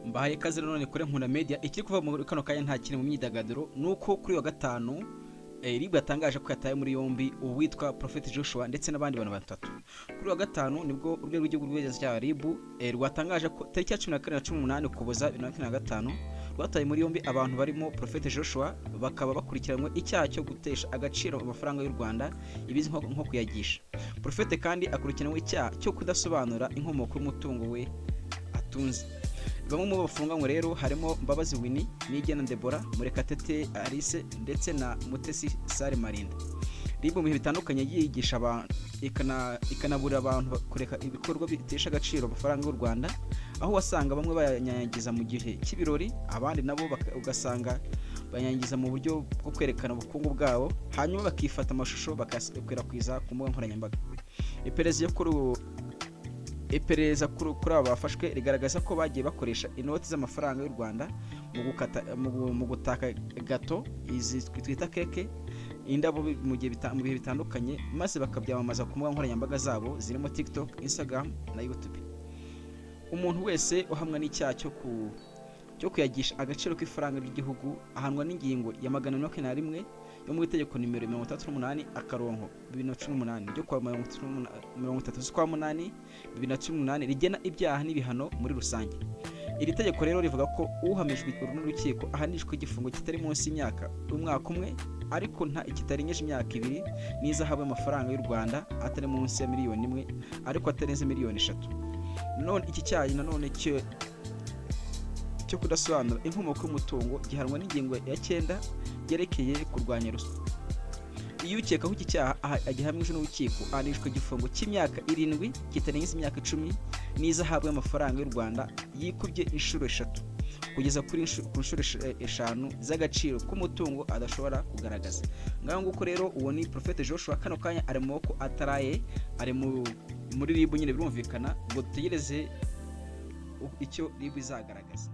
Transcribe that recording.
Mbahaye ikaze none kuri Nkunda Media. Ikiri kuva muri kano kanya nta kiri mu myidagaduro, nuko kuri wa gatanu RIB yatangaje ko yataye muri yombi uwitwa Prophet Joshua ndetse n'abandi bantu batatu. Kuri wa gatanu nibwo urwego rw'igihugu rw'ubugenzacyaha RIB rwatangaje ko tariki ya 14 na 18 Ukuboza 2025 rwataye muri yombi abantu barimo Prophet Joshua, bakaba bakurikiranywe icyaha cyo gutesha agaciro amafaranga y'u Rwanda, ibizwi nko kuyagisha. Prophet kandi akurikiranywe icyaha cyo kudasobanura inkomoko y'umutungo we atunze. Bamwe mu bafunganywe rero harimo Mbabazi Winnie, Niyigena Deborah, Murekatete Alice ndetse na Mutesi Sare Marinda. RIB mu bihe bitandukanye yigisha abantu, ikanaburira abantu kureka ibikorwa bitesha agaciro amafaranga y'u Rwanda, aho wasanga bamwe bayanyanyagiza mu gihe cy'ibirori, abandi nabo ugasanga bayangiza mu buryo bwo kwerekana ubukungu bwabo, hanyuma bakifata amashusho bakayakwirakwiza ku mbuga nkoranyambaga. Iperereza kuri aba bafashwe rigaragaza ko bagiye bakoresha inoti z'amafaranga y'u Rwanda mu gutaka gato, izi twita keke, indabo mu bihe bitandukanye, maze bakabyamamaza ku mbuga nkoranyambaga zabo zirimo TikTok, Instagram na YouTube. Umuntu wese uhamwa n'icyaha cyo kuyagisha agaciro k'ifaranga ry'igihugu ahanwa n'ingingo ya 421 yo mu itegeko nimero 68/2018 ryo kuwa 30 z'ukwa munani 2018 rigena ibyaha n'ibihano muri rusange. Iri tegeko rero rivuga ko uhamijwe uru n'urukiko ahanishwa igifungo kitari munsi y'imyaka umwaka umwe ariko nta kitarengeje imyaka 2 n'izahabu y'amafaranga y'u Rwanda atari munsi ya miliyoni 1 ariko atarenze miliyoni 3. None iki cyaha nanone cyo kudasobanura inkomoko y'umutungo gihanwa n'ingingo ya 9 yerekeye kurwanya ruswa. Iyo ukekwaho iki cyaha agihamijwe n'urukiko, ahanishwa igifungo cy'imyaka 7 kitarenze imyaka 10 n'izahabu y'amafaranga y'u Rwanda yikubye inshuro 3 kugeza ku nshuro 5 z'agaciro k'umutungo adashobora kugaragaza. Ngaho nguko rero, uwo ni Prophet Joshua. Kano kanya ari mu maboko ataraye, ari muri RIB nyine, birumvikana ngo dutegereze icyo RIB izagaragaza.